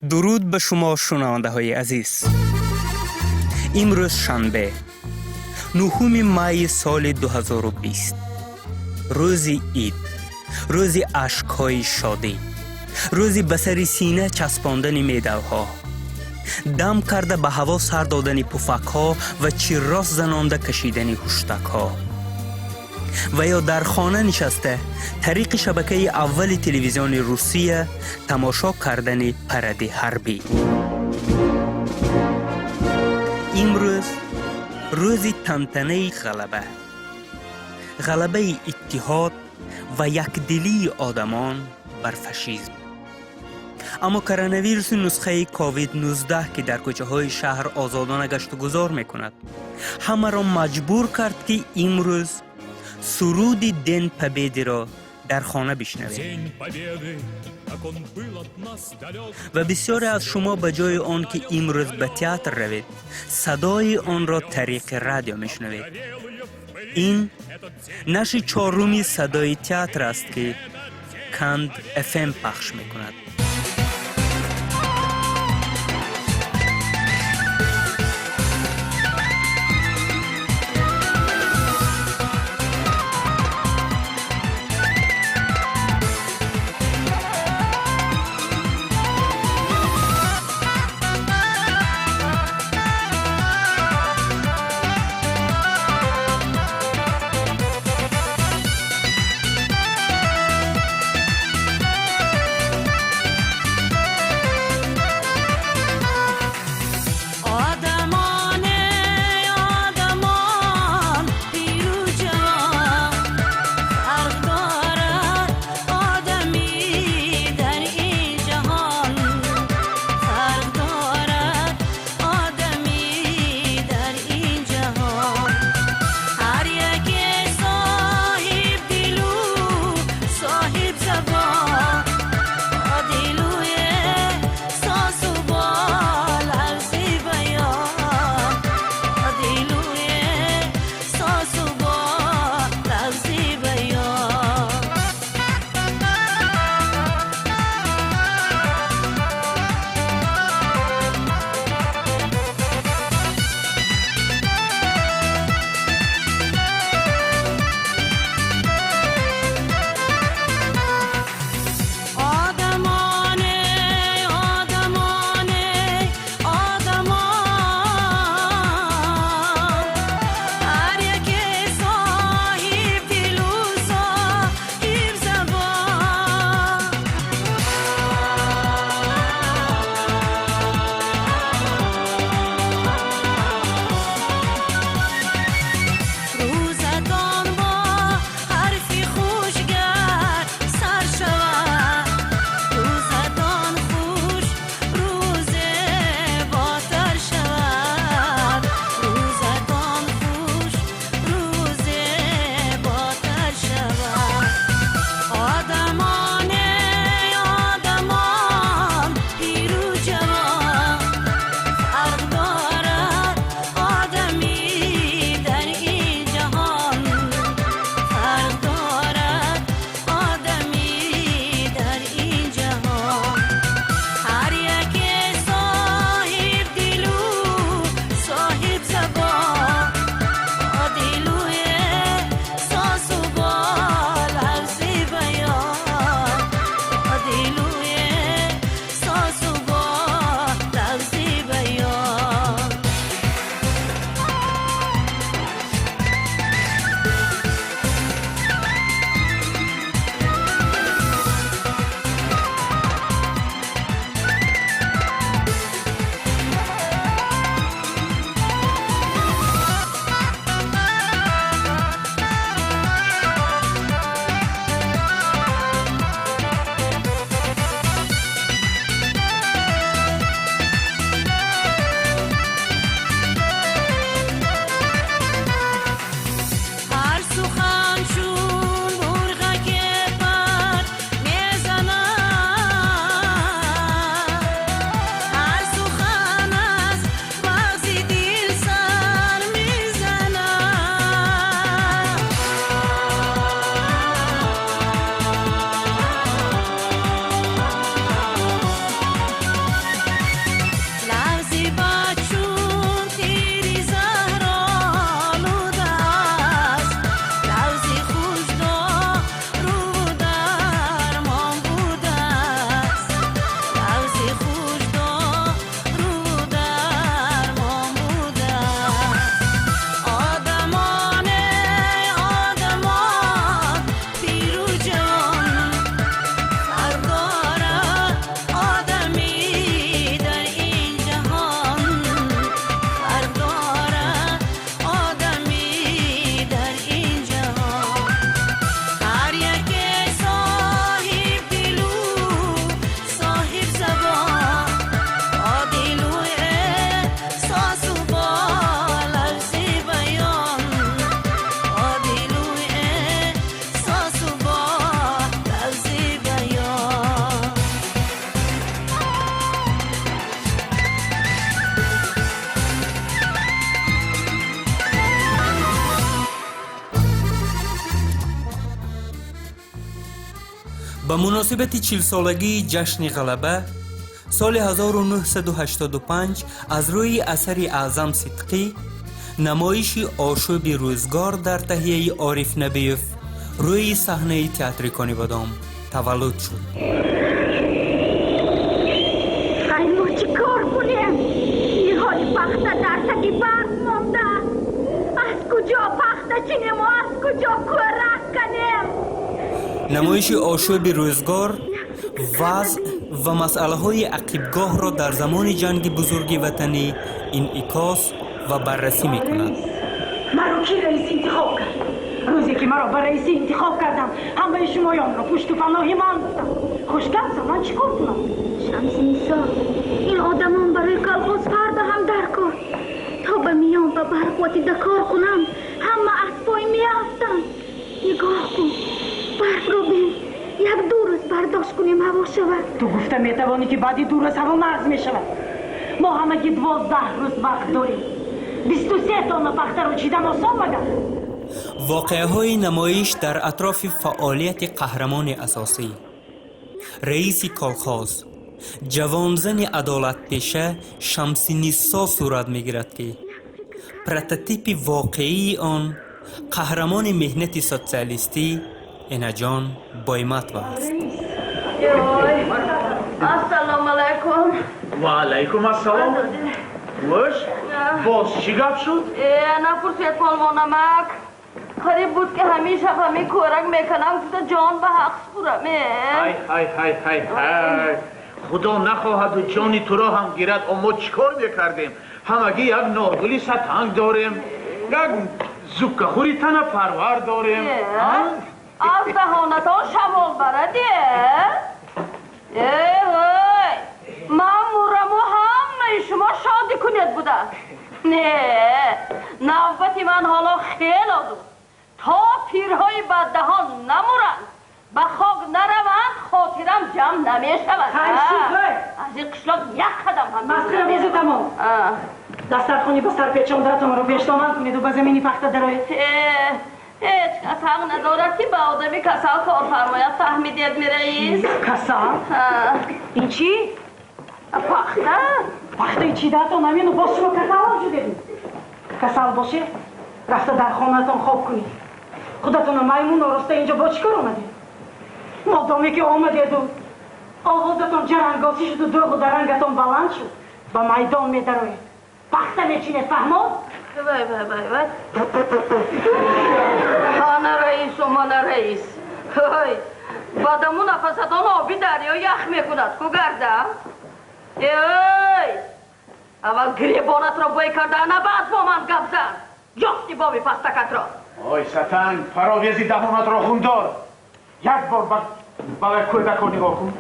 Дуруд ба шумо, шунавандаҳои азиз. Имрӯз шанбе, 9 майи соли 2020, рӯзи ид, рӯзи ашкҳои шодӣ, рӯзи ба сари сина часпондани медалҳо, дам карда ба ҳаво сар додани пуфакҳо ва чиррос занонда кашидани ҳуштакҳо ва ё дар хона нишаста тариқи шабакаи аввали телевизиони Русия тамошо кардани паради ҳарбӣ. Имрӯз рӯзи тантанаи ғалаба, ғалабаи иттиҳод ва якдилии одамон бар фашизм. Аммо коронавируси нусхаи COVID-19, ки дар кӯчаҳои шаҳр озодона гаштугузор мекунад, ҳамаро маҷбур кард, ки имрӯз суруди День Победы ро дар хона бишнавем. Ва бисёре аз шумо ба ҷои он ки имрӯз ба театр равед, садои онро тариқи радио мешунавед. Ин нашри чоруми «Садои театр» аст, ки Канд ФМ пахш мекунад. Ба муносибати 40-солагии ҷашни ғалаба соли 1985 аз рӯи асари Аъзам Сидқӣ намоиши «Ошӯби рӯзгор» дар таҳияи Ориф Набиев рӯи саҳнаи театри Конибодом таваллуд шуд. Ай, мо чӣ кор кунем? Ниҳоли пахта дар таги барф монда. Аз куҷо пахта чинему аз куҷо кӯрак канем? Намоиши «Ошӯби рӯзгор» вазъ ва масъалаҳои ақибгоҳро дар замони Ҷанги Бузурги Ватанӣ инъикос ва баррасӣ мекунад. Маро ки раис интихоб кард? Рӯзе ки маро ба раисӣ интихоб кардам, ҳамаи шумоёнро пушту паноҳи ман гуфтам. Хушгап, ман чӣ кор кунам? Шамсинисо, ин одамон барои колхоз фарда ҳам дар кор. То ба миён ба барқ вотида кор кунам, ҳама аз пой меафтанд. Нигоҳ кун, барфро бин. 1-2 рӯз бардошт кунем, ҳаво шавад. Ту гуфта метавонӣ, ки баъди 2 рӯз ҳаво нағз мешавад. Мо ҳамагӣ 12 рӯз вақт дорем. 23 тонна пахтаро чидан осон магар? Воқеаҳои намоиш дар атрофи фаъолияти қаҳрамони асосӣ, раиси колхоз, ҷавонзани адолатпеша Шамсинисо сурат мегирад, ки прототипи воқеии он қаҳрамони меҳнати социалистӣ Энаҷон Бойматова аст. Ассалому алайкум. Ва алайкум ассалом. Вӯш, боз чӣ гап шуд? Э, напурсед, полвонамак. Қариб буд, ки ҳамин шаб ҳамин кӯрак мекунам гуфта, ҷон ба ҳақ супурам. Э, ҳай ҳай ҳай ҳай ҳай, худо нахоҳаду ҷони туро ҳам гирад, мо чӣ кор мекардем? Ҳамагӣ як норгули сатанг дорем, як зуккахӯри танапарвар дорем. Аз даҳонатон шамол бараде. Э, ой, ман мураму ҳамаи шумо шодӣ кунед буда. Не, навбати ман ҳоло хело дур. То пирҳои баддаҳон намуранд, ба хок нараванд, хотирам ҷамъ намешавад. Аз ин қишлоқ як қадам ҳам Масхарабозӣ тамом. Дастархони ба сар печондатонро пештоман кунеду ба замини пахта дароед. Ҳеҷ кас ҳақ надорад, ки ба одами касал кор фармояд, фаҳмидед, мираис? Касал? Ин чӣ? Пахта. Пахтаи чидаатон ҳамину боз шумо касалам шудед. Касал бошед, рафта дар хонаатон хоб кунед. Худатонро маймун ороста, инҷо бо чӣ кор омадед? Модоме ки омадеду овозатон ҷарангосӣ шуду дӯғу дарангатон баланд шуд, ба майдон медароед, пахта мечинед, фаҳмо? Вай, вай, вай, вай! Ана раису, мана раис! Ой, бадаму нафасатон оби дарё ях мекунад ку гарда. Эй, аввал гиребонатро бой карда, ана баъд бо ман гап зан. Ҷофти боби пахтакатро. Ой, сатанг, паровези даҳонатро хундор. Як бор ба кӯдако нигоҳ кун.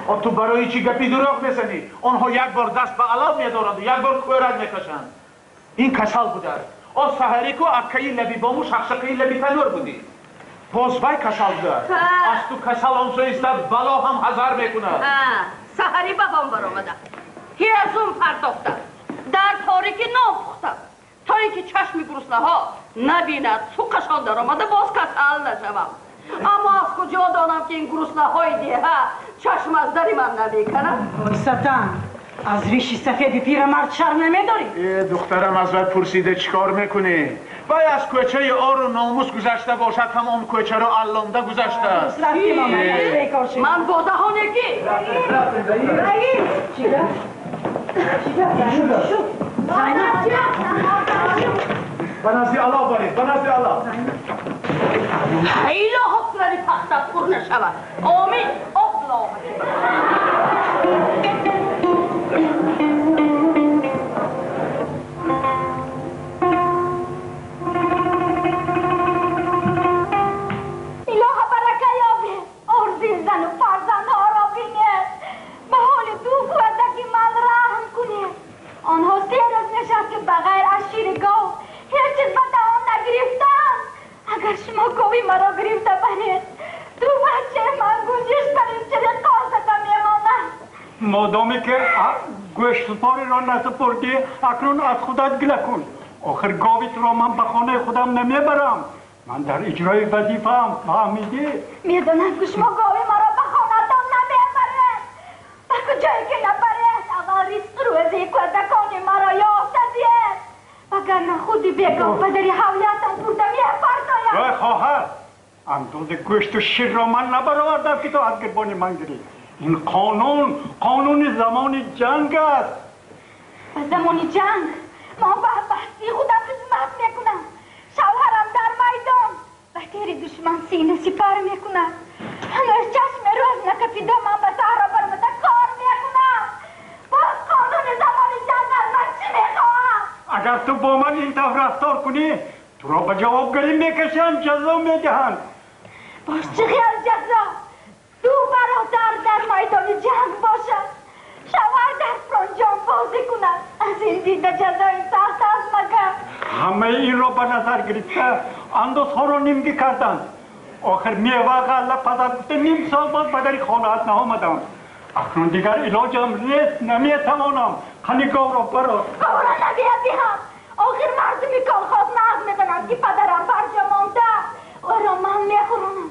О, ту барои чӣ гапи дурӯғ мезанӣ? Онҳо як бор даст ба алав медоранду як бор кӯрак мекашанд. Ин касал будааст. О, саҳарӣ ку аккаи лаби бому, шақшақаи лаби танӯр будӣ. Боз вай касал будааст. Аз ту касал он истад, бало ҳам ҳазар мекунад. Саҳарӣ ба бом баромада, ҳезум партофтам, дар торикӣ нон пухтам, то ин ки чашми гуруснаҳо набинад, суқашон даромада, боз касал нашавам. Аммо аз куҷо донам, ки ин гуруснаҳои деҳа чашм аз дари ман намекунад? Ой, сатан, аз риши сафеди пирамард шарм намедорӣ? Э, духтарам, аз вай пурсида чӣ кор мекунӣ? Вай аз кӯчаи ору номус гузашта бошад ҳам, он кӯчаро аллонда гузаштааст. Ман бо даҳонекӣ. Раис, чӣ гап? Чӣ гап? Шуд? Зайнаб! Ба назди Аллоҳ баред, ба назди Аллоҳ. Илоҳо, пулари пахта пур нашавад. Омин. Аллоҳ. Илоҳа, барака ёбед, орзуи зану фарзандҳоро бинед, ба ҳоли ду кӯдаки ман раҳм кунед. Онҳо 3 рӯз мешавад, ки ба ғайр аз шири гов ҳеҷ чиз ба даҳон нагирифтанд. Агар шумо гови маро гирифта баред, ду бачаи ман гунҷиш барин чири қозата мемонад. Модоме ки гӯштсупориро насупурдӣ, акнун аз худат гила кун. Охир гови туро ман ба хонаи худам намебарам. Ман дар иҷрои вазифаам, фаҳмидӣ? Медонам, ки шумо гови маро ба Ба дари ҳавлиятон бурда мепартоям. Ой хоҳар, андози гӯшту ширро ман набаровардам, ки ту аз гирбони ман гирӣ. Ин қонун, қонуни замони ҷанг аст. Ба замони ҷанг ман ба баҳси худам хизмат мекунам. Шавҳарам дар майдон ба тири душман сина сипар мекунад. Ҳанӯз чашми рӯз накафида ман ба саҳро баромада кор мекунам. Боз қонуни замони ҷанг аз ман чӣ мехоҳад? Агар ту бо ман ин тавр рафтор кунӣ, туро ба ҷавобгарӣ мекашанд, ҷазо медиҳанд. Боз чӣ хел ҷазо? Ду бародар дар майдони ҷанг бошад, шавҳар дар фронт ҷонбозӣ кунад. Аз ин дида ҷазои сахт аст магар? Ҳамаи инро ба назар гирифта андозҳоро нимгӣ карданд. Охир мева, ғалла падар гуфта ним сол боз ба дари хонаат наомадам. Акнун дигар илоҷам нест, наметавонам. Қани говро барор. Говро намедиҳам. Охир мардуми колхоз нағз медонанд, ки падарам барҷо монда. Ӯро ман мехӯронам.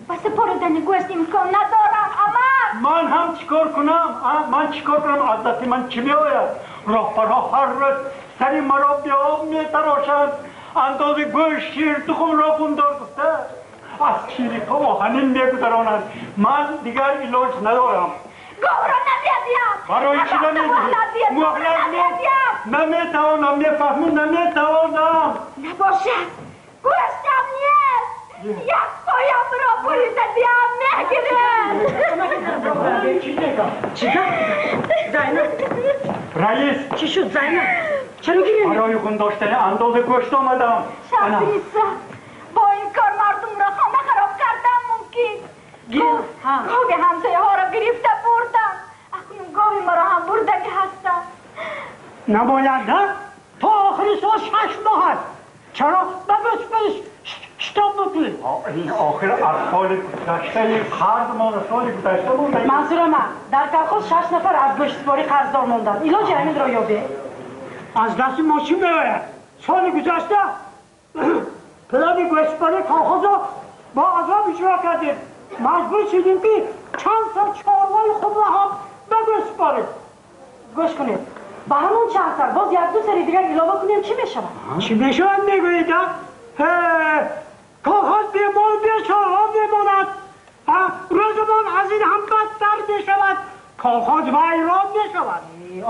Ба супоридани гӯшт имкон надорам, амак. Ман ҳам чӣ кор кунам? Ман чӣ кор кунам? Аз дасти ман чӣ меояд? Роҳ ба роҳ ҳар рӯз сари маро беоб метарошанд. Андози гӯшт, шир, тухмро ғундор гуфта аз чириқа оҳанин мегузаронанд. Ман дигар илоҷ надорам. Говро намедиҳам. Барои чӣ намедиҳӣ? Муҳлат нест. Наметавонам, мефаҳмӣ? Наметавонам. Набошад, гӯштам нест. Як поямро бурида диҳам, мегиред. Чӣ гап? Зайнаб. Раис. Чӣ шуд, Зайнаб? Чаро гиря мекунӣ? Барои хун доштани андози гӯшт омадам. Шамсиниса, бо ин кор мардумро хона хароб кардан мумкин. Гови ҳамсояҳоро гирифта бурданд. Акнун гови маро ҳам бурдагӣ ҳастанд. Намоянда то охири сол 6 моҳ аст. Чаро ба гӯшт шитоб мекунӣ? Ин охир аз соли гузаштаи қарз монда, соли гузашта монда. Мансур ама, дар колхоз 6 нафар аз гӯштсупорӣ қарздор монданд. Илоҷи ҳаминро ёбе. Аз дасти мо чӣ меояд? Соли гузашта плани гӯштсупории колхозро бо азоб иҷро кардем. Маҷбур шудем, ки чанд сар чорвои худро ҳам ба гӯшт супорем. Гӯш кунед, ба ҳамон чанд сар боз як-ду сари дигар илова кунем, чӣ мешавад? Чӣ мешавад мегӯед? Колхоз бемол, бечорво мемонад. Рӯзамон аз ин ҳам бадтар мешавад. Колхоз вайрон мешавад.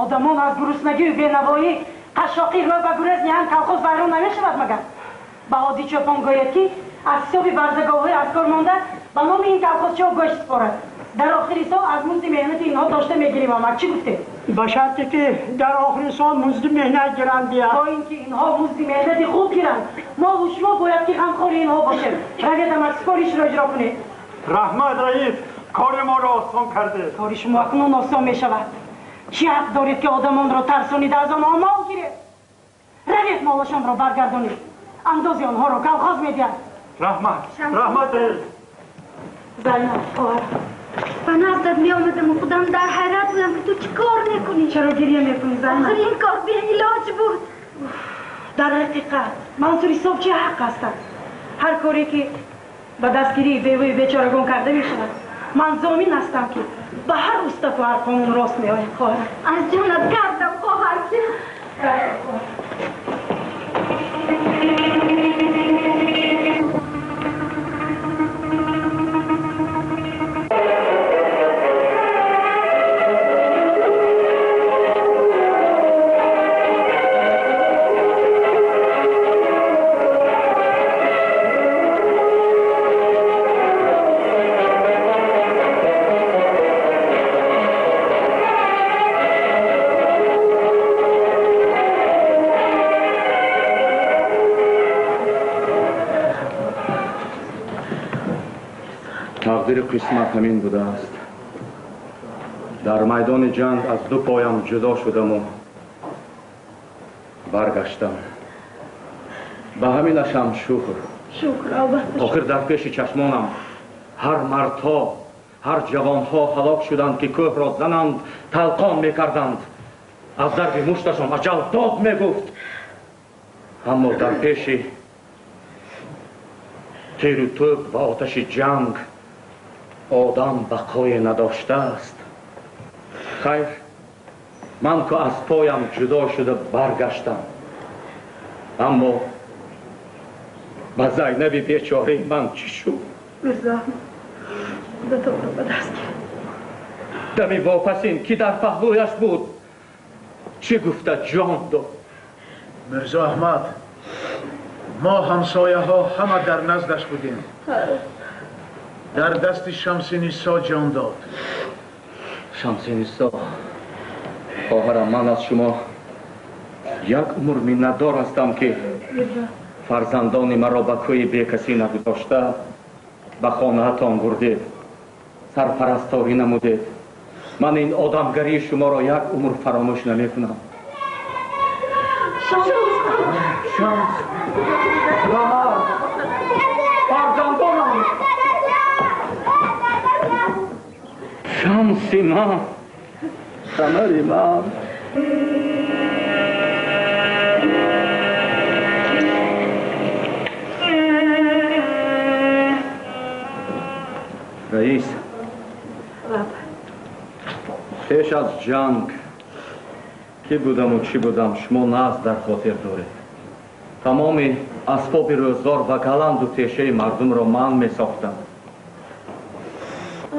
Одамон аз гуруснагию бенавоӣ, қашшоқӣ рӯ ба гурез ниҳанд, колхоз вайрон намешавад магар? Ба Ҳодӣ чӯпон гӯяд, ки аз ҳисоби барзаговҳои аз кор монда ба номи ин колхозчиҳо гӯшт супорад. Дар охири сол аз музди меҳнати инҳо дошта мегирем. Амак, чӣ гуфтед? Ба шарте ки дар охири сол музди меҳнат гиранд. То ин ки инҳо музди меҳнати хуб гиранд, мо шумо бояд ки ғамхори инҳо бошем. Равед, амак, супоришро иҷро кунед. Раҳмат, раис, кори моро осон кардед. Кори шумо акнун осон мешавад. Чӣ ҳақ доред, ки одамонро тарсонида аз онҳо мол гиред? Равед, молашонро баргардонед. Андози онҳоро колхоз медиҳад. Раҳмат, раҳмат, раис. Зайнаб, хоҳар. Ба наздат меомадаму худам дар ҳайрат будам, ки ту чӣ кор мекунӣ? Чаро гиря мекунӣ, Зайнаб? Охир ин кор беилоҷ буд. Дар ҳақиқат Мансур ҳисоб чӣ ҳақ ҳастанд? Ҳар коре ки ба дастгирии беваи бечорагон карда мешавад, ман зомин ҳастам, ки ба ҳар уставу ҳар қонун рост меояд, хоҳар. Аз ҷонат гардам, хоҳарҷон. Тақдири қисмат ҳамин будааст. Дар майдони ҷанг аз ду поям ҷудо шудаму баргаштам. Ба ҳаминашам шукр. Шукр, албатта. Охир дар пеши чашмонам ҳар мардҳо, ҳар ҷавонҳо ҳалок шуданд, ки кӯҳро зананд, талқон мекарданд. Аз дарби мушташон аҷал дод мегуфт. Аммо дар пеши тиру тӯб ва оташи ҷанг одам бақое надоштааст. Хайр, ман ку аз поям ҷудо шуда баргаштам, аммо Ба Зайнаби бечораи ман чӣ шуд? Мирзо Аҳмад, худатонро ба даст гиред. Дами вопасин ки дар паҳлӯяш буд, чӣ гуфта ҷон дод? Мирзо Аҳмад, мо ҳамсояҳо ҳама дар наздаш будем. Дар дасти Шамсинисо ҷон дод. Шамсинисо, хоҳарам, ман аз шумо як умр миннатдор ҳастам, ки фарзандони маро ба кӯи бекасӣ нагузошта, ба хонаатон бурдед, сарпарасторӣ намудед. Ман ин одамгарии шуморо як умр фаромӯш намекунам. Шамс, Қамар, фарзандонам, Шамси ман, Қамари ман. Раис, пеш аз ҷанг кӣ будаму чӣ будам, шумо нағз дар хотир доред. Тамоми асбоби рӯзгор ва галанду тешаи мардумро ман месохтам.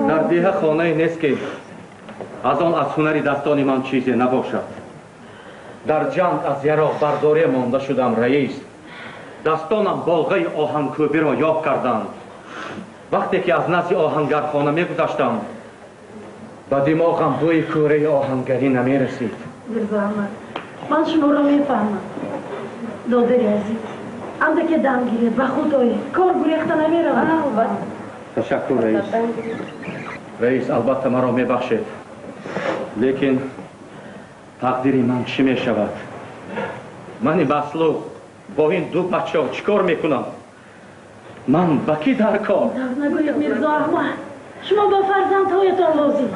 Дар деҳа хонае нест, ки аз он аз ҳунари дастони ман чизе набошад. Дар ҷанг аз яроқбардорӣ монда шудам, раис. Дастонам болғаи оҳанкӯбиро ёб карданд. Вақте ки аз назди оҳангархона мегузаштам, ба димоғам бӯи кӯраи оҳангарӣ намерасид. Мирзо Аҳмад, ман шуморо мефаҳмам. Додари азиз, андаке дам гиред, ба худ оед. Кор гурехта намеравад. Ташаккур, раис. Раис, албатта, маро мебахшед, лекин тақдири ман чӣ мешавад? Мани маслуб бо ин ду бачаҳо чӣ кор мекунам? Ман ба кӣ дар кор? Нагӯед, Мирзо Аҳмад, шумо ба фарзандҳоятон лозим.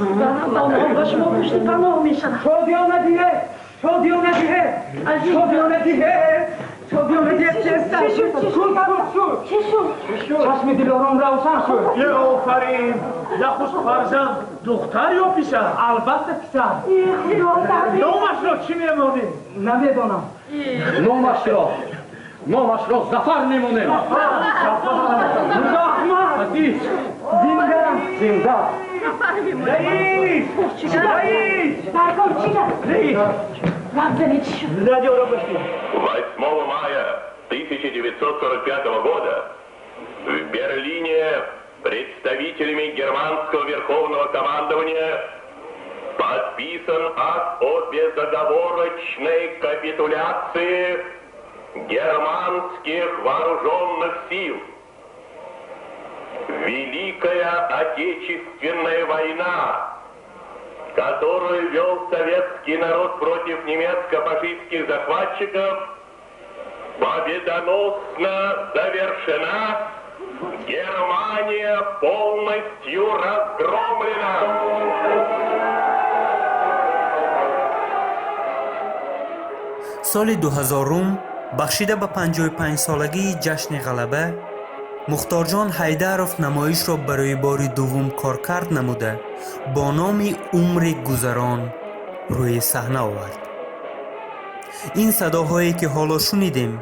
Онҳо ба шумо пушти паноҳ мешаванд. Шодиёна диҳед, шодиёна диҳед, шодиёна диҳед, шодиёна диҳед. Чӣ шуд? Чашми Дилором равшан шуд. Е, офарин! Нахуст фарзанд духтар ё писар? Албатта, писар. Номашро чӣ мемонем? Намедонам. Номашро Зафар мемонем. Мирзо Аҳмад, Азиз, зинда, зинда. Раис! Раис! Саркор, чӣ гап? Раис! Гап занед, чӣ шуд? Радиоро гӯш кун. 8 мая 1945 года в Берлине представителями германского верховного командования подписан акт о безоговорочной капитуляции германских вооруженных сил. Великая Отечественная война, которую вел советский народ против немецко-фашистских захватчиков, победоносно завершена. Германия полностью разгромлена. Соли 2000, бахшида ба 55-солагии ҷашни Ғалаба, Мухторҷон Ҳайдаров намоишро барои бори дуввум коркард намуда, бо номи «Умри гузарон» рӯи саҳна овард. Ин садоҳое, ки ҳоло шунидем,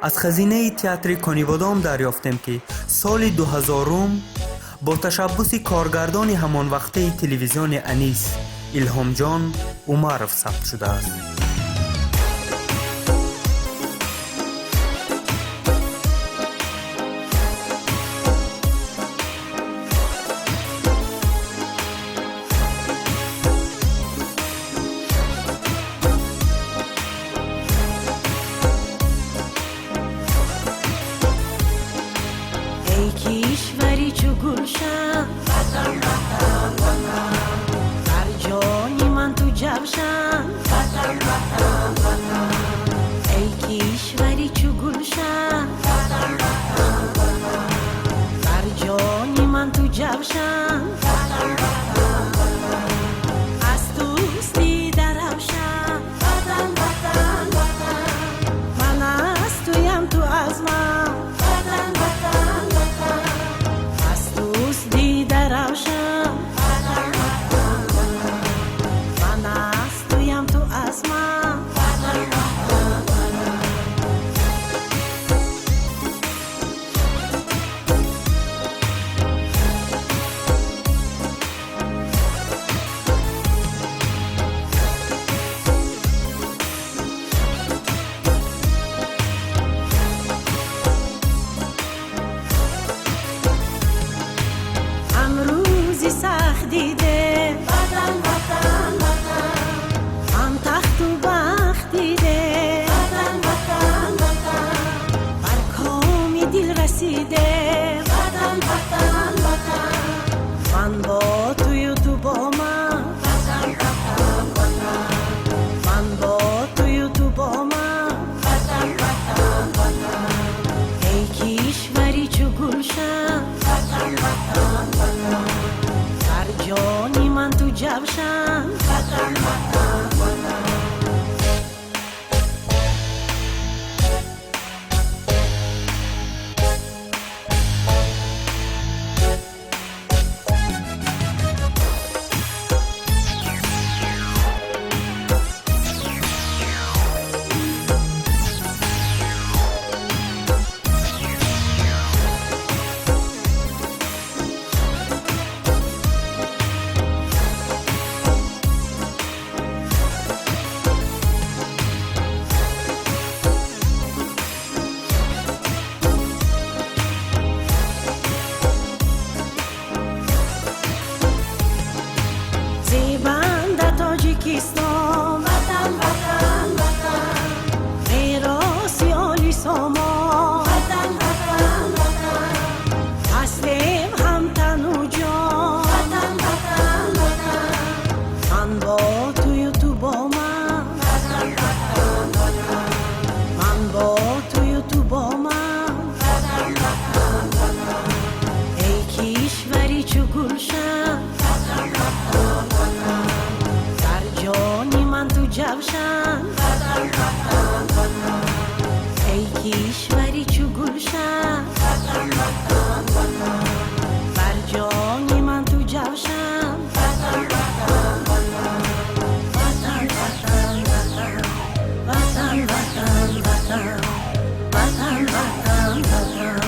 аз хазинаи театри Конибодом дарёфтем, ки соли 2000 бо ташаббуси коргардони ҳамонвақтаи телевизиони Анис Илҳомҷон Умаров сабт шудааст. Эй кишвари чу гулшан, ватан, ватан, ватан, бар ҷони ман ту ҷавшан, ватан, ватан. ҷавшан. Ватан, ватан, ватан. Эй кишвари чу гулшан. Ватан, ватан, ватан. Бар ҷони ман ту ҷавшан. Ватан, ватан, ватан. Ватан, ватан, ватан. Ватан, ватан, ватан. Ватан, ватан, ватан.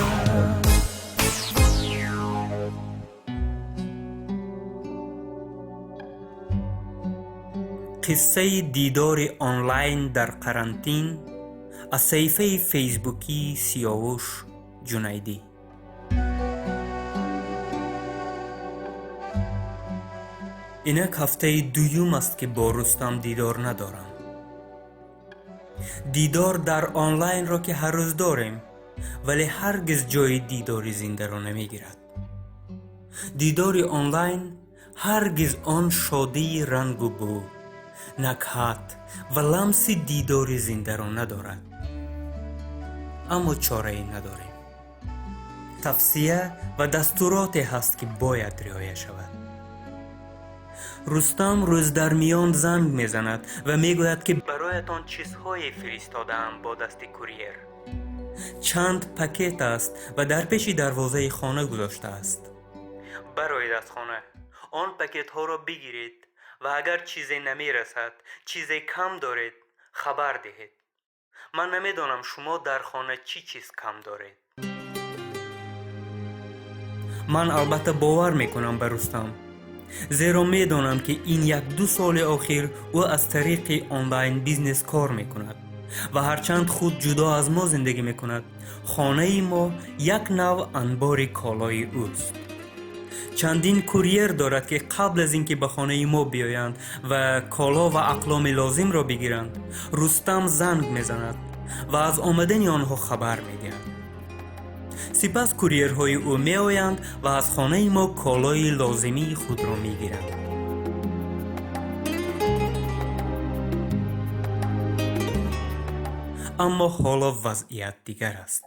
Қиссаи дидори онлайн дар қарантин аз саҳифаи фейсбукии Сиёвуш Ҷунайдӣ. Инак ҳафтаи дуюм аст, ки бо Рустам дидор надорам. Дидор дар онлайнро ки ҳар рӯз дорем, вале ҳаргиз ҷои дидори зиндаро намегирад. Дидори онлайн ҳаргиз он шодии рангу бӯ, накҳат ва ламси дидори зиндаро надорад. Аммо чорае надорем. Тавсия ва дастуроте ҳаст, ки бояд риоя шавад. Рустам рӯз дар миён занг мезанад ва мегӯяд, ки бароятон чизҳое фиристодаам бо дасти курьер. Чанд пакет аст ва дар пеши дарвозаи хона гузоштааст. Бароед аз хона, он пакетҳоро бигиред ва агар чизе намерасад, чизе кам доред, хабар диҳед. Ман намедонам, шумо дар хона чӣ чиз кам доред. Ман албатта бовар мекунам ба Рустам, зеро медонам, ки ин як-ду соли охир ӯ аз тариқи онлайн бизнес кор мекунад ва ҳарчанд худ ҷудо аз мо зиндагӣ мекунад, хонаи мо як нав анбори колои ӯст. Чандин курьер дорад, ки қабл аз ин ки ба хонаи мо биёянд ва коло ва ақломи лозимро бигиранд, Рустам занг мезанад ва аз омадани онҳо хабар медиҳад. Сипас курьерҳои ӯ меоянд ва аз хонаи мо колои лозимии худро мегиранд. Аммо ҳоло вазъият дигар аст.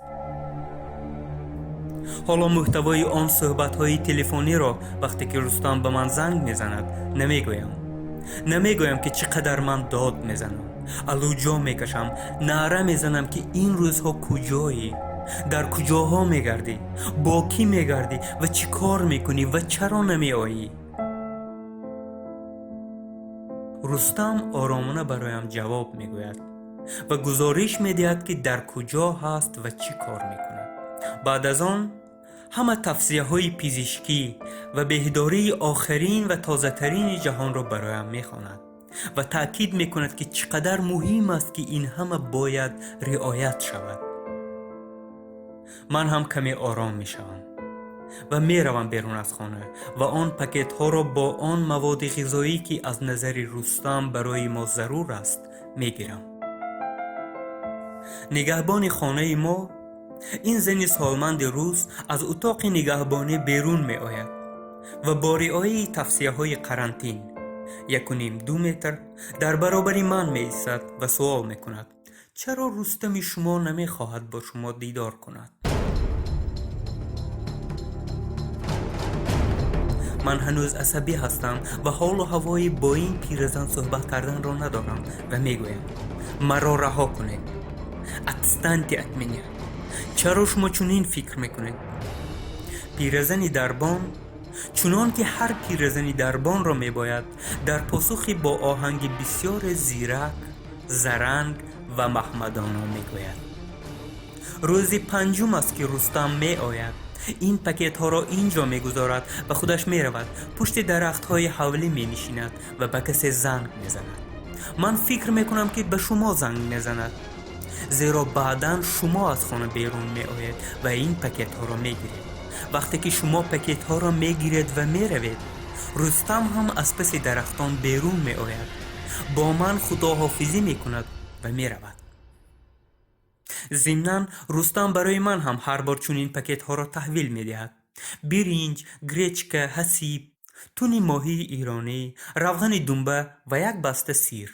Ҳоло мӯҳтавои он суҳбатҳои телефониро, вақте ки Рустам ба ман занг мезанад, намегӯям. Намегӯям, ки чӣ қадар ман дод мезанам, алуҷо мекашам, наъра мезанам, ки ин рӯзҳо куҷоӣ, дар куҷоҳо мегардӣ, бо кӣ мегардӣ ва чӣ кор мекунӣ ва чаро намеоӣ. Рустам оромона бароям ҷавоб мегӯяд ва гузориш медиҳад, ки дар куҷо ҳаст ва чӣ кор мекунад. Баъд аз он ҳама тавсияҳои пизишкӣ ва беҳдории охирин ва тозатарини ҷаҳонро бароям мехонад ва таъкид мекунад, ки чӣ қадар муҳим аст, ки ин ҳама бояд риоят шавад. Ман ҳам каме ором мешавам ва меравам берун аз хона ва он пакетҳоро бо он маводи ғизоӣ, ки аз назари Рустам барои мо зарур аст, мегирам. Нигаҳбони хонаи мо, ин зани солманди рус, аз утоқи нигаҳбонӣ берун меояд ва бо риояи тавсияҳои қарантин 1,5-2 метр дар баробари ман меистад ва суол мекунад: чаро Рустами шумо намехоҳад бо шумо дидор кунад? Ман ҳанӯз асабӣ ҳастам ва ҳолу ҳавои бо ин пиразан суҳбат карданро надорам ва мегӯям: маро раҳо кунед, отстаньте от меня. Чаро шумо чунин фикр мекунед? Пиразани дарбон, чунон ки ҳар пиразани дарбонро мебояд, дар посухи бо оҳанги бисёре зирак, заранг ва маҳмадоно мегӯяд: рӯзи панҷум аст, ки Рустам меояд, ин пакетҳоро ин ҷо мегузорад ва худаш меравад, пушти дарахтҳои ҳавлӣ менишинад ва ба касе занг мезанад. Ман фикр мекунам, ки ба шумо занг мезанад, зеро баъдан шумо аз хона берун меоед ва ин пакетҳоро мегиред. Вақте ки шумо пакетҳоро мегиред ва меравед, Рустам ҳам аз паси дарахтон берун меояд, бо ман худоҳофизӣ мекунад ва меравад. Зимнан Рустам барои ман ҳам ҳар бор чунин пакетҳоро таҳвил медиҳад: биринҷ, гречка, ҳасиб, туни моҳии иронӣ, равғани думба ва як баста сир.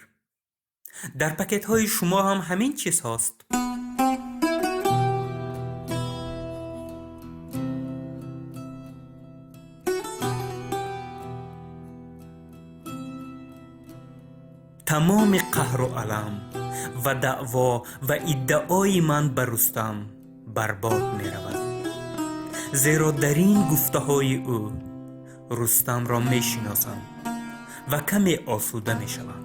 Дар пакетҳои шумо ҳам ҳамин чизҳост. Тамоми қаҳру алам ва даъво ва иддаои ман ба Рустам барбод меравад, зеро дар ин гуфтаҳои ӯ Рустамро мешиносам ва каме осуда мешавам.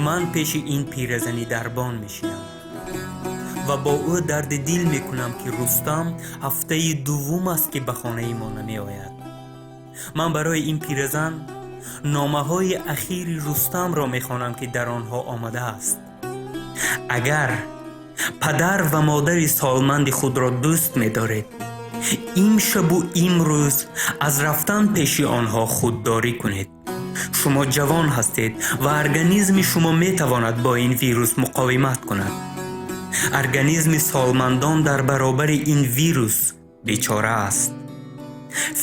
Ман пеши ин пиразани дарбон мешинам ва бо ӯ дарди дил мекунам, ки Рустам ҳафтаи дуввум аст, ки ба хонаи мо намеояд. Ман барои ин пиразан номаҳои ахири Рустамро мехонам, ки дар онҳо омадааст: агар падар ва модари солманди худро дӯст медоред, имшабу имрӯз аз рафтан пеши онҳо худдорӣ кунед. Шумо ҷавон ҳастед ва организми шумо метавонад бо ин вирус муқовимат кунад. Организми солмандон дар баробари ин вирус бечора аст.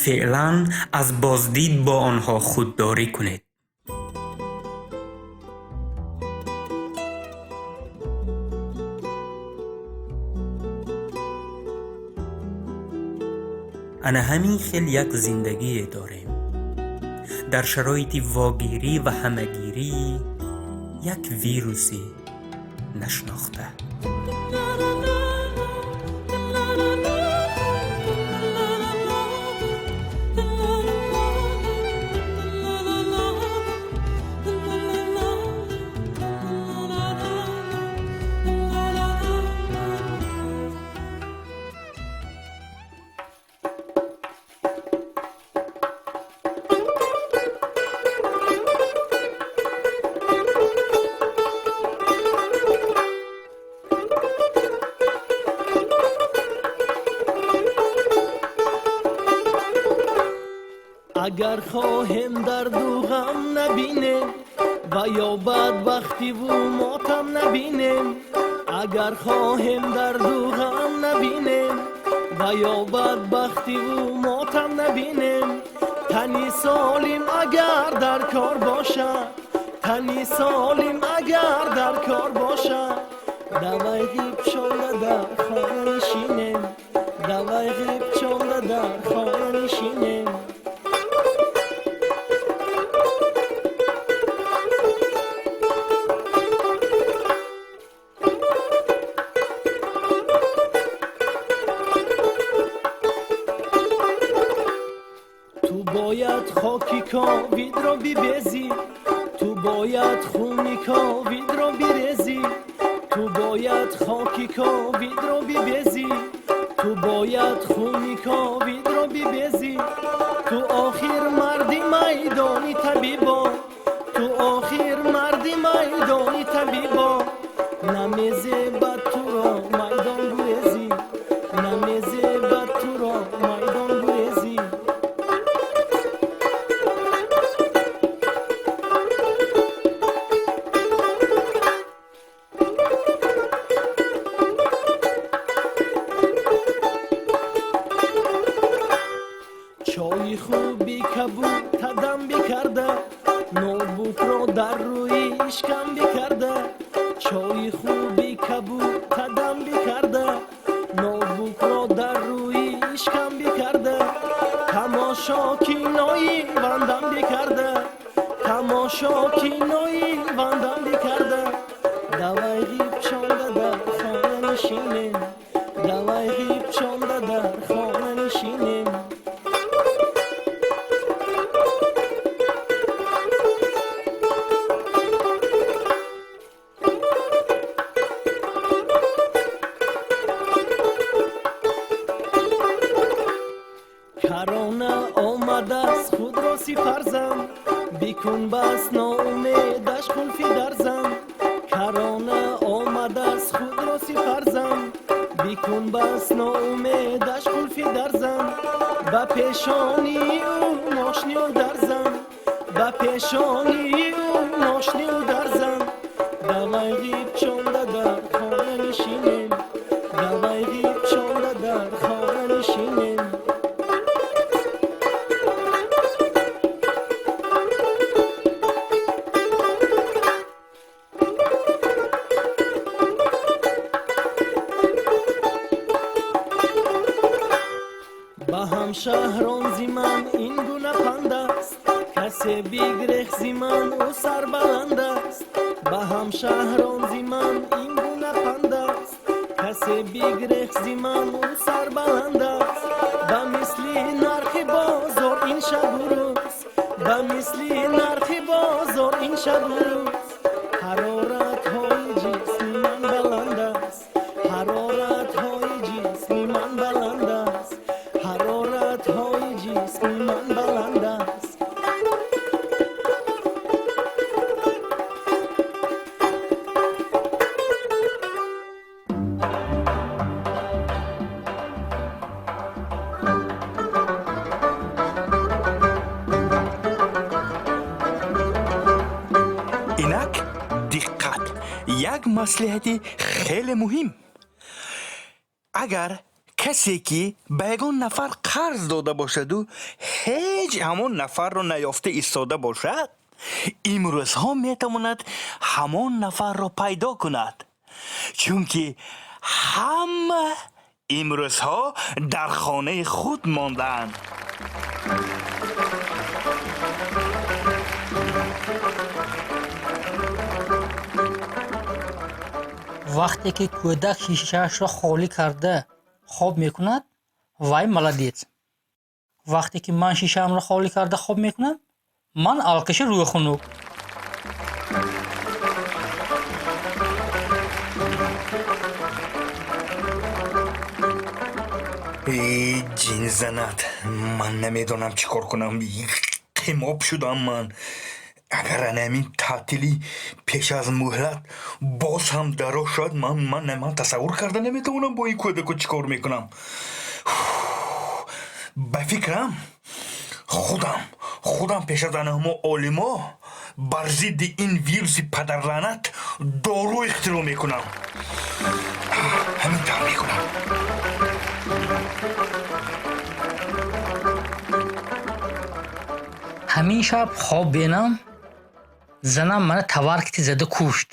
Феълан аз боздид бо онҳо худдорӣ кунед. Ана ҳамин хел як зиндагие дорем дар шароити вогирӣ ва ҳамагирии як вируси нашнохта. Агар хоҳем дарду ғам набинем ва ё бадбахтиву мотам набинем, агар хоҳем дарду ғам набинем ва ё бадбахтиву мотам набинем, тани солим агар дар кор бошад, тани солим агар дар кор бошад, давай ғиб шонда дар хона нишинем, давай ғиб шонда дар хона нишинем. Хоки ковидро бибезӣ, ту бояд хуни ковидро бирезӣ, ту бояд хоки ковидро бибезӣ, ту бояд хуни ковидро бибезӣ. Ту охир марди майдони табибо, ту охир марди майдони табибо, намезебад туро майдон гурезӣ, намезебад туро майдон гурезӣ. Чойи хуби кабуд тадам бикарда, ноутбукро дар рӯи ишкам бикарда, чойи хуби кабуд тадам бикарда, ноутбукро дар рӯи ишкам бикарда, тамошо кинои вандам бикарда, тамошо кинои вандам бикарда. Давай ғиб шонда дар хона нишинем, давай ғиб шонда дар хона нишинем. Корона омадааст, худро сипарзам, бикун бас ноумедаш қулфи дарзам. Корона омадааст, худро сипарзам, бикун бас ноумедаш қулфи дарзам. Ба пешонии ӯ мошнию дарзам, ба пешонии ӯ мошнию дарзам. Давай ғиб шонда дар хона нишинем, давай ғиб шонда дар хона нишинем. Ба ҳамшаҳрон зи ман ин гуна панд аст, Касе бигрех зи ман ӯ сарбаланд аст, ба ҳамшаҳрон зи ман ин гуна панд аст. Касе бигрех зи ман ӯ сарбаланд аст, ба мисли нархи бозор ин шабу рӯз, ба мисли нархи бозор ин шабу рӯз. Ҳароратҳои ҷисми ман баланд аст, ҳароратҳои ҷисми ман баланд аст, ҳароратҳои ҷисми ман баланд аст. Инак диққат, як маслиҳати хеле муҳим. Агар касе ки ба ягон нафар қарз дода бошаду ҳеҷ ҳамон нафарро наёфта истода бошад, имрӯзҳо метавонад ҳамон нафарро пайдо кунад, чунки ҳама имрӯзҳо дар хонаи худ мондаанд. Вақте ки кӯдак шишаашро холӣ карда хоб мекунад, вай молодец. Вақте ки ман шишаамро холӣ карда хоб мекунам, ман алкаши рӯйхунук. Эй, ҷинзанат, ман намедонам чӣ кор кунам. Қимоб шудам ман. Агар анамин таътили пеш аз муҳлат боз ҳам дароз шавад, ман тасаввур карда наметавонам бо ин кӯдако чӣ кор мекунам. Ба фикрам, худам пеш аз анаҳамо олимо бар зидди ин вируси падарлаънат дору ихтироъ мекунам. Ҳамин тавр мекунам. Ҳамин шаб хоб бинам, занам мана таваркити зада кушт.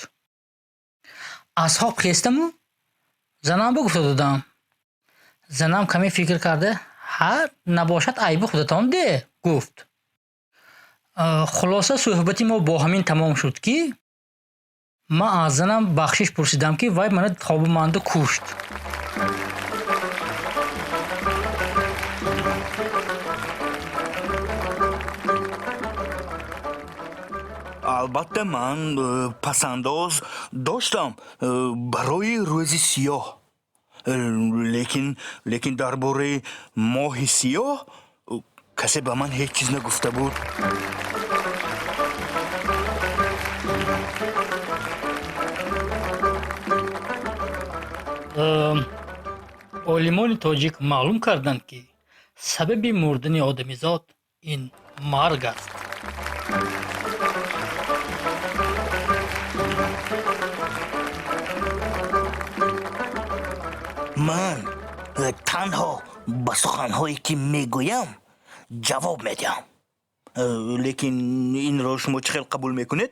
Аз хоб хестаму занам ба гуфта додам. Занам каме фикр карда, ҳа, набошад айби худатон де, гуфт. Хулоса суҳбати мо бо ҳамин тамом шуд, ки ман аз занам бахшиш пурсидам, ки вай мана хобу манда кушт. Албатта, ман пасандоз доштам барои рӯзи сиёҳ, лекин дар бораи моҳи сиёҳ касе ба ман ҳеҷ чиз нагуфта буд. Олимони тоҷик маълум карданд, ки сабаби мурдани одамизод ин марг аст. Ман танҳо ба суханҳое ки мегӯям ҷавоб медиҳам, лекин инро шумо чӣ хел қабул мекунед,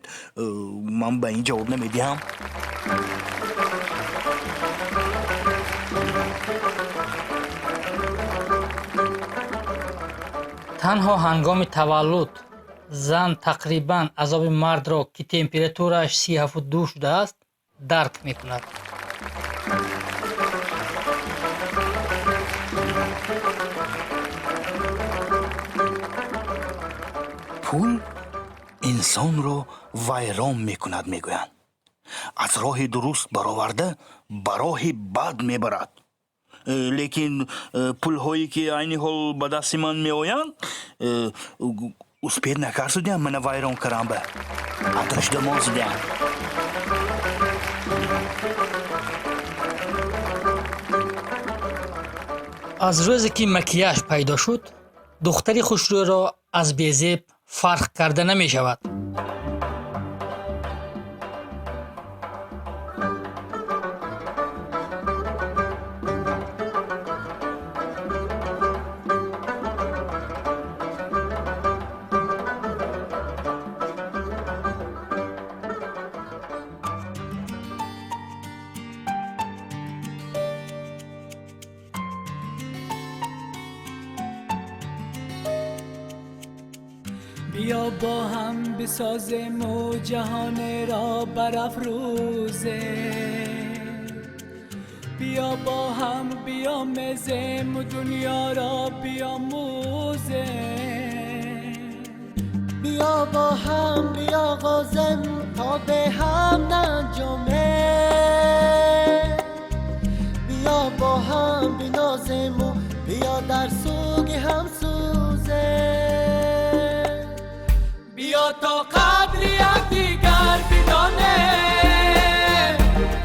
ман ба ин ҷавоб намедиҳам. Танҳо ҳангоми таваллуд зан тақрибан азоби мардро, ки температурааш 37,2 шудааст, дарк мекунад. Пул инсонро вайрон мекунад, мегӯянд. Аз роҳи дуруст бароварда ба роҳи бад мебарад. Лекин пулҳое ки айни ҳол ба дасти ман меоянд, успед накард шудиям мана вайрон карам ба. Адрашда мон шудиям. Аз рӯзе ки макияж пайдо шуд, духтари хушрӯйро аз безеб фарқ карда намешавад. بیا با هم بسازیم و جهان را برافروزیم. بیا با هم بیامزیم و دنیا را بیاموزیم. بیا با هم بیاغازم تا به هم ننجامه. بیا با هم بنازیم و بیا در سوگ هم سوزه. بیا تا قدر یکدیگر بدانیم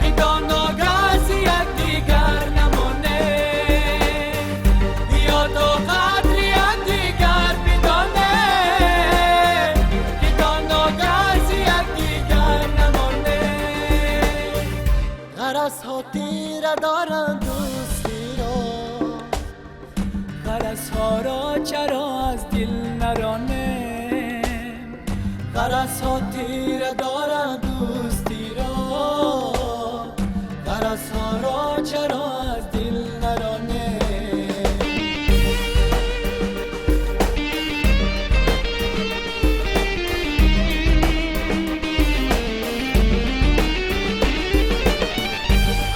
که تا ناگه یکدیگر نمانیم. بیا تا قدر یکدیگر بدانیم که تا ناگه یکدیگر نمانیم. غرض ها تیره دارند دوستی را، غرض ها را چرا از دل نرانیم. غرض ها تیره دارند دوستی را، غرض ها را چرا از دل نرانیم.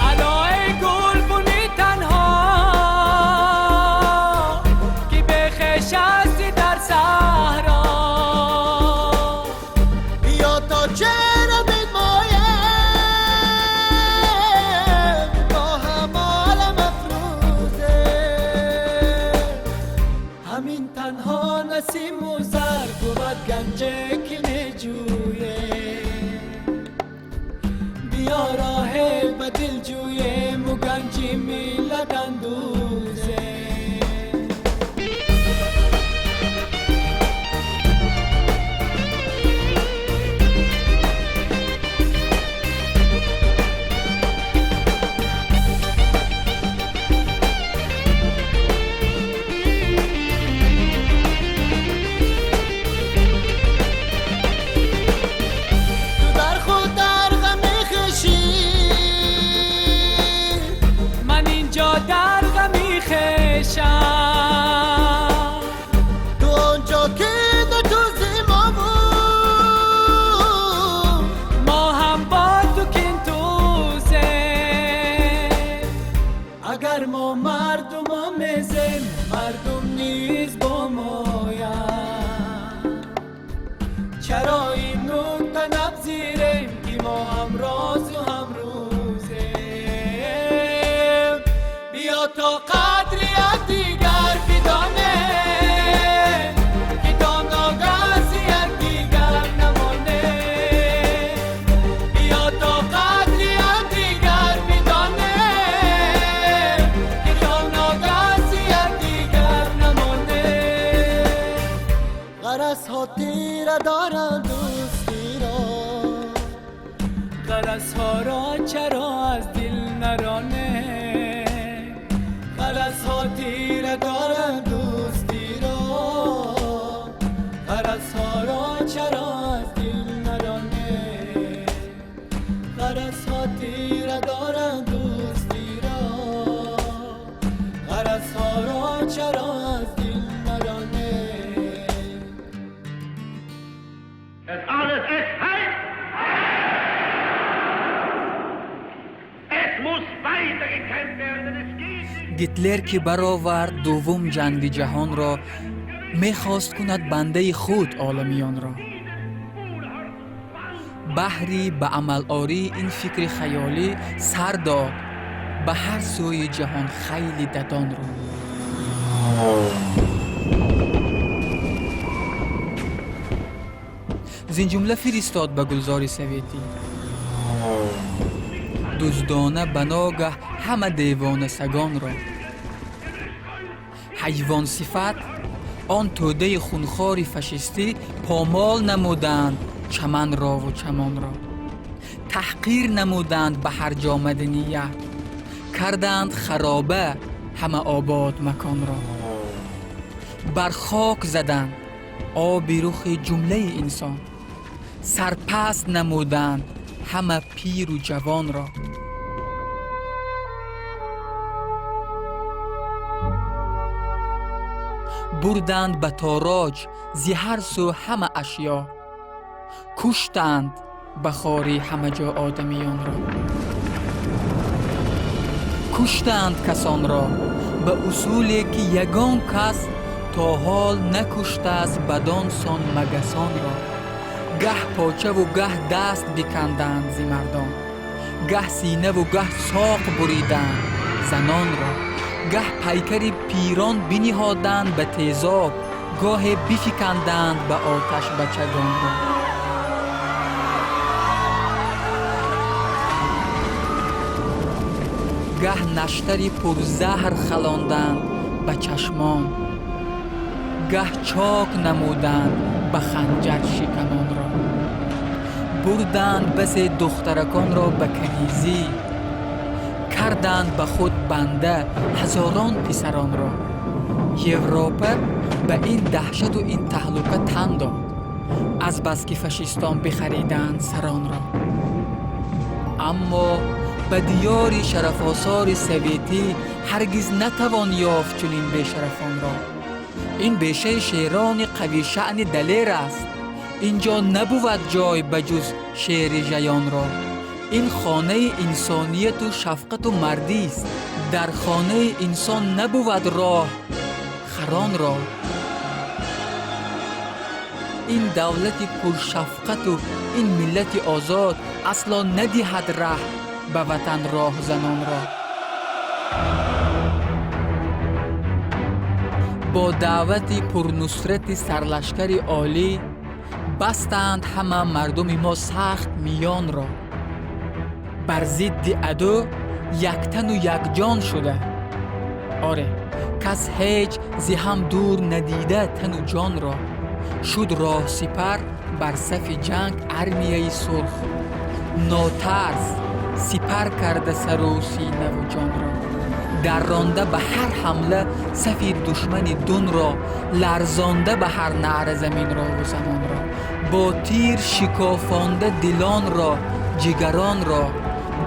علای گل بونی تنها که به خویش هستی در صحرا. بیا تا چهره بنمایم با هم عالم افروزه. همین تنها نسیم و زر بود گنج که میجویم. بیا راه به دل جویم و گنج ملت اندوزیم. تو در خود در غم خویشی، من اینجا در غم خویشم. تو آنجا که تو ما بود، ما هم با تو کین توزیم. اگر ما مردم آمیزیم مردم نیز با مایم. چرا این نکته نپذیریم که ما هم راز و هم روزیم. بیا تا قدر یکدیگر بدانیم که تا ناگه یکدیگر نمانیم. بیا تا قدر یکدیگر بدانیم که تا ناگه یکدیگر نمانیم. غرض ها تیره دارند دوستی را، غرض ها را چرا از دل نرانیم. غرض ها تیره دارند دوستی را، غرض ها را چرا از دل نرانیم. غرض ها تیره دارند دوستی را، غرض ها را چرا از دل نرانیم. Es alles ist heiß! Es muss weitergekämpft werden, es geht nicht! Гитлер ки баровард дуввум ҷанги ҷаҳонро, мехост кунад бандаи худ оламиёнро. Баҳри ба амалории ин фикри хаёлӣ сар дод ба ҳар сӯи ҷаҳон хайли дадонро. Зинҷумла фиристод ба гулзори советӣ. Дуздона ба ногаҳ ҳама девона сагонро. Ҳайвонсифат он тӯдаи хунхори фашистӣ помол намуданд чаманрову чамонро. Таҳқир намуданд ба ҳар ҷо маданият, карданд хароба ҳама обод маконро. Бар хок заданд оби рухи ҷумлаи инсон, сарпаст намуданд ҳама пиру ҷавонро. Бурданд ба тороҷ зи ҳар сӯ ҳама ашё, куштанд ба хорӣ ҳама ҷо одамиёнро. Куштанд касонро ба усуле ки ягон кас то ҳол накуштааст бадон сон магасонро. Гаҳ почаву гаҳ даст биканданд зи мардон, гаҳ синаву гаҳ соқ буриданд занонро, гаҳ пайкари пирон биниҳоданд ба тезоб, гоҳе бификанданд ба оташ бачагонро. Гаҳ наштари пурзаҳр халонданд ба чашмон, гаҳ чок намуданд ба ханҷар шикамонро. Бурданд басе духтараконро ба канизӣ, карданд ба худ банда ҳазорон писаронро. Европа ба ин даҳшату ин таҳлука тан дод, азбаски фашистон бихариданд саронро. Аммо ба диёри шарафосори советӣ ҳаргиз натавон ёфт чунин бешарафонро. Ин бешаи шерони қавишаъни далер аст, ин ҷо набувад ҷой ба ҷуз шери жаёнро. Ин хонаи инсонияту шафқату мардист, дар хонаи инсон набувад роҳ харонро. Ин давлати пуршафқату ин миллати озод асло надиҳад раҳ ба ватан роҳзанонро. Бо даъвати пурнусрати сарлашкари олӣ бастанд ҳама мардуми мо сахт миёнро. Бар зидди адо яктану якҷон шуда, оре, кас ҳеҷ зи ҳам дур надида тану ҷонро. Шуд роҳсипар бар сафи ҷанг армияи сурх, нотарс сипар карда сару синаву ҷонро. Дарронда ба ҳар ҳамла сафи душмани дунро, ларзонда ба ҳар наъра заминрову замонро. Бо тир шикофонда дилонро, ҷигаронро,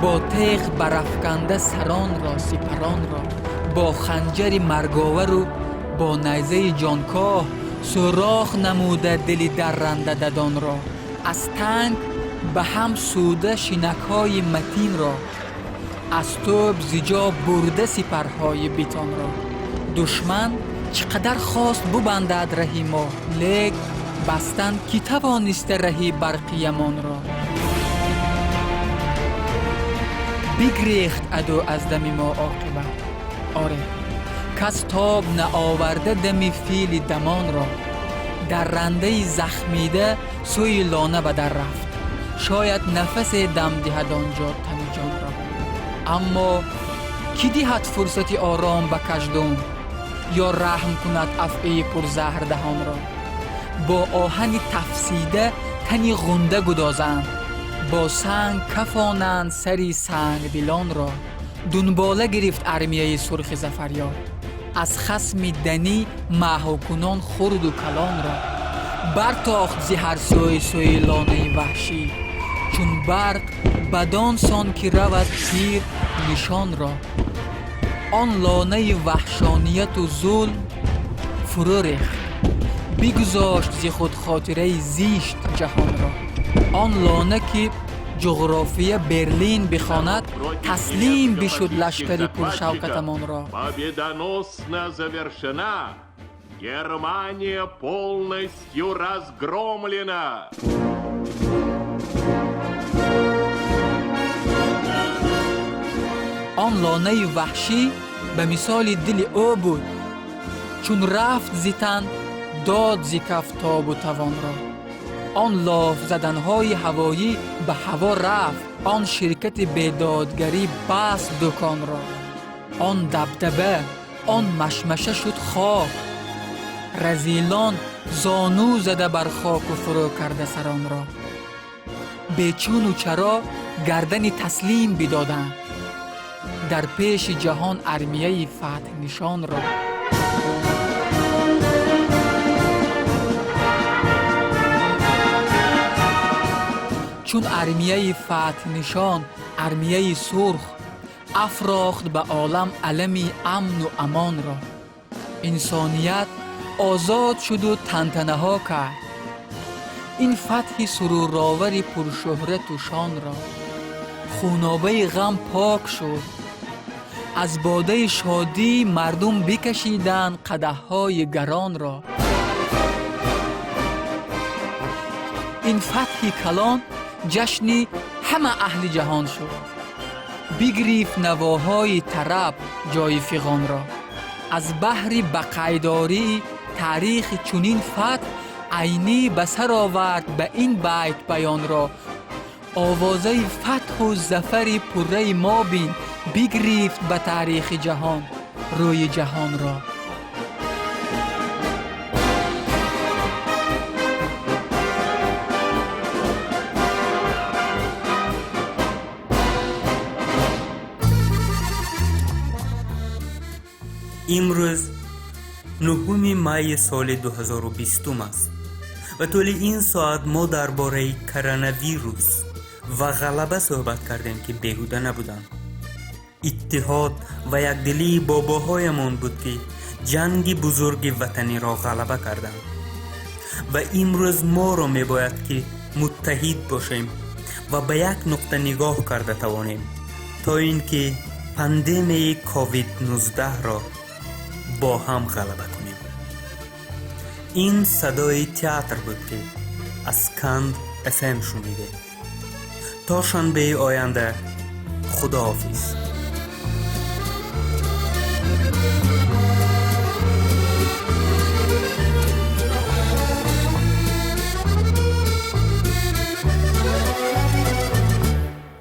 бо теғ барафканда саронро, сипаронро, бо ханҷари марговару бо найзаи ҷонкоҳ сӯрох намуда дили дарранда дадонро. Аз танк ба ҳам сӯда шинакҳои матинро, аз тӯб зиҷо бурда сипарҳои битонро. Душман чӣ қадар хост бубандад раҳи мо, лек бастан кӣ тавониста раҳи барқиямонро. Бигрехт адо аз дами мо оқибат, оре, кас тоб наоварда дами фили дамонро. Даррандаи захмида сӯи лона ба дар рафт, шояд нафасе дам диҳад он ҷо тану ҷонро. Аммо кӣ диҳад фурсати ором ба каждум, ё раҳм кунад афъии пурзаҳр даҳонро? Бо оҳани тафсида тани ғунда гудозанд, бо санг кафонанд сари сангдилонро. Дунбола гирифт армияи сурхи зафарёб, аз хасми данӣ маҳвкунон хурду калонро. Бартохт зи ҳар сӯи сӯи лонаи ваҳшӣ, чун барқ бадон сон ки равад тир нишонро. Он лонаи ваҳшонияту зулм фурӯ рехт, бигузошт зи худ хотираи зишт ҷаҳонро. Он лона ки ҷуғрофия Берлин бихонад, таслим бишуд лашкари пуршавкатамонро. Победоносно завершена. Германия полностью разгромлена. Он лонаи ваҳшӣ ба мисоли дили ӯ буд, чун рафт зи тан дод зи каф тобу тавонро. Он лоф заданҳои ҳавоӣ ба ҳаво рафт, он ширкати бедодгарӣ баст дуконро. Он дабдаба, он машмаша шуд хок, разилон зону зада бар хоку фурӯ карда саронро. Бечуну чаро гардани таслим бидоданд дар пеши ҷаҳон армияи фатҳнишонро. Чун армияи фатҳнишон, армияи сурх афрохт ба олам алами амну амонро. Инсоният Озод шуду тантанаҳо кард. Ин фатҳи суруровари пуршӯҳрату шонро хунобаи ғам пок шуд. Аз бодаи шодӣ мардум бикашиданд қадаҳҳои гаронро. Ин фатҳи калон ҷашни ҳама аҳли ҷаҳон шуд. Бигирифт навоҳои тараб ҷои фиғонро. Аз баҳри бақайдории таърихи чунин фатҳ Айнӣ ба сар овард ба ин байт баёнро. Овозаи фатҳу зафари пурраи мо бин, бигирифт ба таърихи ҷаҳон рӯи ҷаҳонро. Имрӯз 9 майи соли 2020 аст ва тӯли ин соат мо дар бораи коронавирус ва ғалаба суҳбат кардем, ки беҳуда набуданд. Иттиҳод ва якдилии бобоҳоямон буд, ки ҷанги бузурги ватаниро ғалаба карданд ва имрӯз моро мебояд, ки муттаҳид бошем ва ба як нуқта нигоҳ карда тавонем, то ин ки пандемияи COVID-19-ро бо ҳам ғалаба кунем. Ин садои театр буд, ки аз Канд ФМ шунидед. То шанбеи оянда, худоҳофиз.